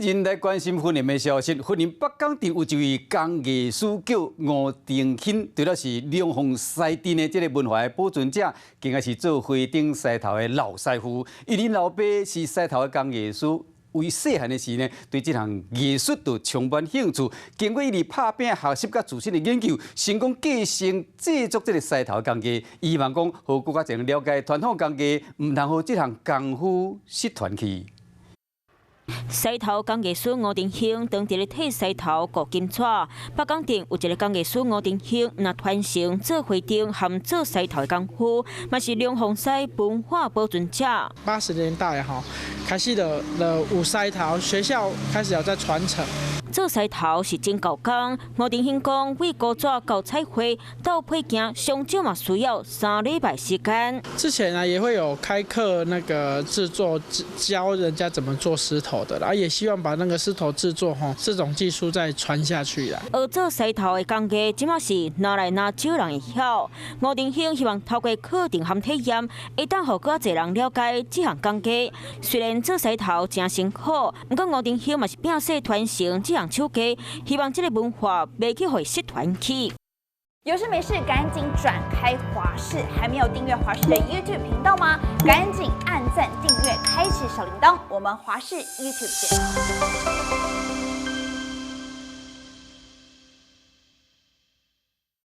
陣來關心雲林的消息。雲林北港鎮有一位工藝師叫吳定興，除了是龍鳳獅陣的這个文化的保存者，更加是做花燈獅頭的老師傅。伊𪜶老爸是獅頭的工藝師，為細漢的時呢，對這項藝術就充滿興趣。經過伊咧拍拚學習佮自身的研究，成功繼承製作這个獅頭的工藝。伊希望講，予閣較濟人了解傳統工藝，毋通予這項功夫失傳去。獅頭工藝師吳定興當佇咧替獅頭糊金紙。北港鎮有一个工藝師吳定興，若傳承做花燈和做獅頭的功夫，嘛是龍鳳獅文化保存者。 80年代吼，開始就有獅頭，學校開始有在傳承。做獅頭是真猴工，吳定興講，為糊紙到彩繪到配件，上少嘛需要3禮拜時間。之前呢，也會有開課，那個製作教人家怎麼做獅頭的啦，也希望把那個獅頭製作吼這種技術再傳下去啦。學做獅頭的工藝，這馬是愈來愈少人會曉。吳定興希望透過課程和體驗，會當予閣較濟人了解這項工藝。雖然做獅頭誠辛苦，毋過吳定興嘛是拼勢傳承這項手藝，希望這个文化袂去予失傳去。有事沒事，趕緊轉開華視，還沒有訂閱華視的 YouTube 頻道嗎？趕緊按讚、訂閱、開啟小鈴鐺，我們華視 YouTube 見。